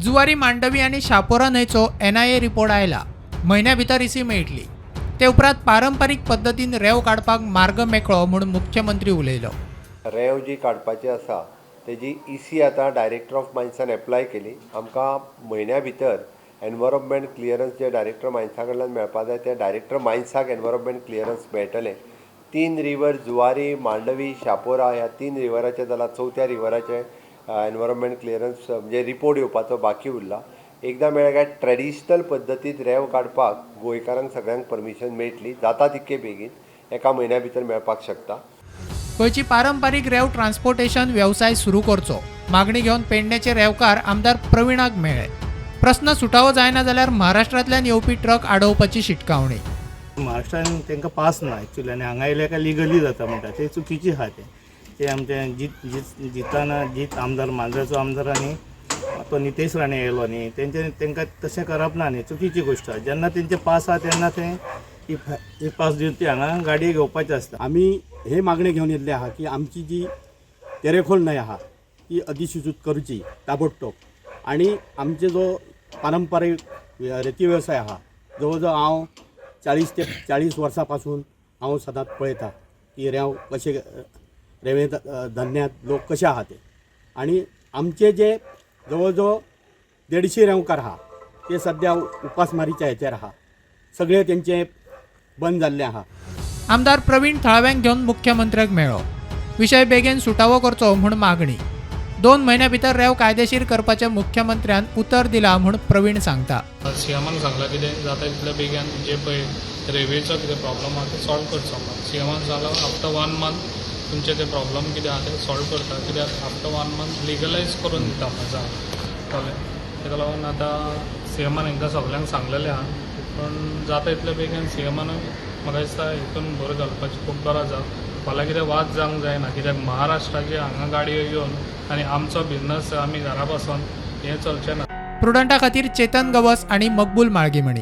जुवारी, मांडवी आनी शापोरा न्हंयचो NIA report आयला. म्हयन्या भितर इसी मेळटली. ते उपरांत पारंपारीक पद्दतीन रेंव काडपाक मार्ग मेकळो म्हूण मुख्यमंत्री उलयलो. रेंव जी काडपाची आसा तेजी इसी आतां डायरेक्टर ऑफ मायन्सान एप्लाय केली. आमकां म्हयन्या भितर एनवायरोमेंट क्लियरन्स जे डायरेक्टर मायन्सा कडल्यान मेळपा जाय, ते डायरेक्टर मायन्साक एनवायरोमेंट क्लियरन्स मेळटलें. तीन रिवर, जुवारी, मांडवी, शापोरा, ह्या तीन रिवराचे जाला. चवथ्या रिवराचे एनवायरोमेंट क्लियरन्स म्हणजे रिपोर्ट येवपाचो बाकी उरला. एकदां मेळ्ळें काय ट्रेडिशनल पद्दतीन रेंव काडपाक गोंयकारांक सगळ्यांक परमिशन मेळटली. जाता तितके बेगीन, एका म्हयन्या भितर मेळपाक शकता. गोंयची पारंपारीक रेंव ट्रान्सपोर्टेशन वेवसाय सुरू करचो, मागणी घेवन पेडण्याचे रेंवकार आमदार प्रवीणाक मेळ्ळे. प्रस्न सुटावो जायना जाल्यार महाराष्ट्रांतल्यान येवपी ट्रक आडोवपाची शिटकावणी. महाराष्ट्रान तांकां पास ना एक्चुली आनी हांगा येयल्या काय लिगली जाता म्हणटा, ते चुकीची आहा. ते ते आमचे जीत जीत जिताना जीत आमदार, मांद्रेचो आमदार आनी तो नितेश राणे येयलो न्ही, तेंचे तांकां तशें करप ना न्ही, चुकीची गोश्ट आहा. जेन्ना तेंचे पास आहा तेन्ना ते ई पास दिवन ती हांगा गाडी घेवपाची आसता. आमी हे मागणे घेवन येयल्ले आहा की आमची जी तेरेखोल न्हंय आहा ती अधिसूचित करची ताबडतोब आणि आमचे जो पारंपारीक रेती वेवसाय आहा, जवळ जवळ हांव 40 ते 40 वर्सां पासून हांव सदांच पळयता की रेंव कशें, रेंवे धंद्यांत लोक कशे आहा ते. आणि आमचे जे जवळ जवळ 150 रेंवकार आहा ते सद्या उपासमारीच्या हेचेर आहा. सगळे तेंचे बंद जाल्ले आहा. आमदार प्रवीण थळाव्यांक घेवन मुख्यमंत्र्याक मेळ्ळो. विशय बेगीन सुटावो करचो म्हूण मागणी. 2 म्हयन्या भितर रेंव कायदेशीर करपाचें मुख्यमंत्र्यान उतर दिलां म्हूण प्रवीण सांगता. सीएमान सांगलां कितें जाता तितल्या बेगीन जे पळय रेंवेचो कितें प्रॉब्लम आहा ते सॉल्व करचो म्हणून. सीएमान सांगलां, आफ्टर वन मंथ तुमचे ते प्रॉब्लम कितें आहा ते सॉल्व करता, कित्याक आफ्टर वन मंथ लिगलायज करून दिता म्हणून सांगलां, कळ्ळें? ताका लागून आतां सीएमान हांकां सगल्यांक सांगलेलें आहा, पूण जाता तितल्या बेगीन सीएमानूय म्हाका दिसता हितून भर घालपाची खूब गरज आहा. फाल्यां कितें वाद जावंक जायना, कित्याक महाराष्ट्राचे हांगा गाडयो येवन आनी आमचो बिझनस आमी घरा बसून हें चलचें ना. प्रुडंटा खातीर चेतन गवस आणि मकबूल माळगीमणी.